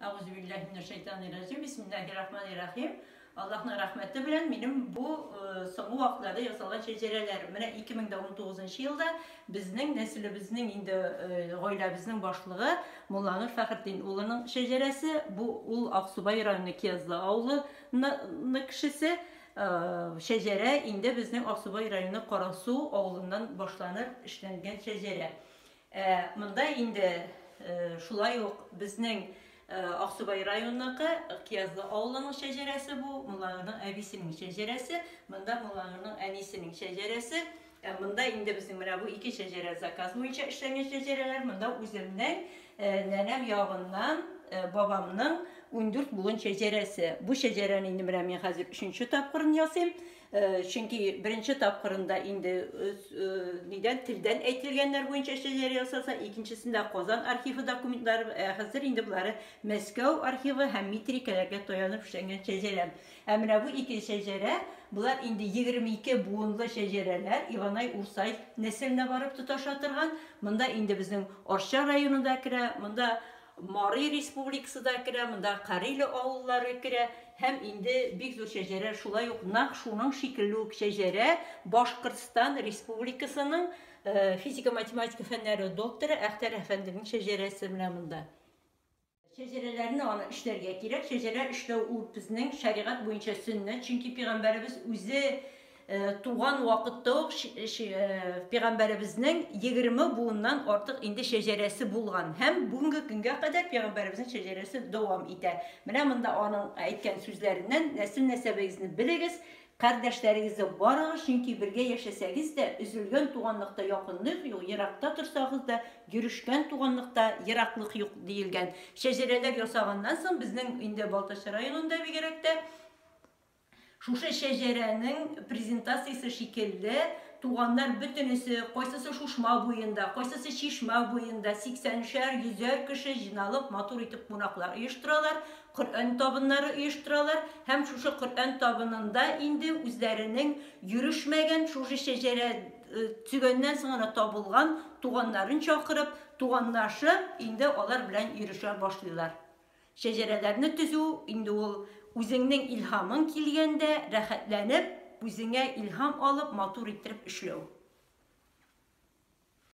Әгъузубиллаһи минәш-шәйтанир-раҗим. Бисмиллаһир-рахманир-рахим. Аллаһның рәхмәте белән минем бу соңгы вакытларда ясалган шәҗәрәләр. Менә 2019 елда безнең нәселебезнең инде гаиләбезнең башлыгы Мулланур Фәхретдин улының шәҗәрәсе. Бу ул Аксубай районы Киязлы авылы кешесе. Шәҗәрә инде безнең Аксубай районы Карасу авылыннан башланып эшләнгән шәҗәрә. Ә монда инде шулай ук безнең Аксубай районыныкы, Киязлы авылының шәҗәрәсе бу, Мулланурның әбисенең шәҗәрәсе, монда Мулланурның әнисенең шәҗәрәсе. Ә монда инде безнең менә бу ике шәҗәрә заказ буенча эшләнгән шәҗәрәләр, монда үземнең нәнәм ягыннан бабамның 14 буын шәҗәрәсе. Бу шәҗәрәне инде менә мин хәзер өченче тапкырын ясыйм. Чөнки беренче тапкырында инде нидән телдән әйтелгәннәр буенча шәҗәрә ясалса, икенчесендә Казан архивы документлары, ә хәзер инде болары Мәскәү архивы һәм метрикәләргә таянып эшләнгән шәҗәрә. Ә менә бу ике шәҗәрә, болар инде 22 буынлы шәҗәрәләр, Иванай Урсай нәселенә барып тоташа торган. Монда инде безнең Арча районы да керә, монда Мари республикасы да керә, монда Карелия авыллары керә һәм инде бик зур шәҗәрә, шулай ук нәкъ шуның шикелле үк шәҗәрә Башкортстан Республикасының физика-математика фәннәре докторы Әхтәр әфәнденең шәҗәрәсе менә монда. Шәҗәрәләрне аны эшләргә кирәк. Шәҗәрә эшләү ул безнең шәригать буенча сөннәт, чөнки пәйгамбәребез үзе Туган вакытта ук пәйгамбәребезнең 20 буыннан артык инде шәҗәрәсе булган һәм бүгенге көнгә кадәр пәйгамбәребезнең шәҗәрәсе дәвам итә. Менә монда аның әйткән сүзләреннән нәсел-нәсәбегезне белегез, кардәшләрегезне барыгыз, чөнки бергә яшәсәгез дә, өзелгән туганлыкта якынлык юк, еракта торсагыз да, йөрешкән туганлыкта ераклык юк диелгән. Шәҗәрәләр ясаганнан соң безнең инде Балтач районында бигрәк тә Шушы шәҗәрәнең презентациясе шикелле, туганнар бөтенесе, кайсысы Шушма буенда, кайсысы Чишмә буенда, сиксәншәр, йөзәр кеше җыйналып, матур итеп кунаклар оештыралар, Коръән табыннары оештыралар һәм шушы Коръән табынында инде үзләренең йөрешмәгән, шушы шәҗәрә төзегәннән соң гына табылган туганнарын чакырып, туганлашып, инде алар белән йөрешә башлыйлар. Шәҗәрәләрне төзү инде ул үзеңнең илһамың килгәндә, рәхәтләнеп, үзеңә илһам алып, матур иттереп эшләү.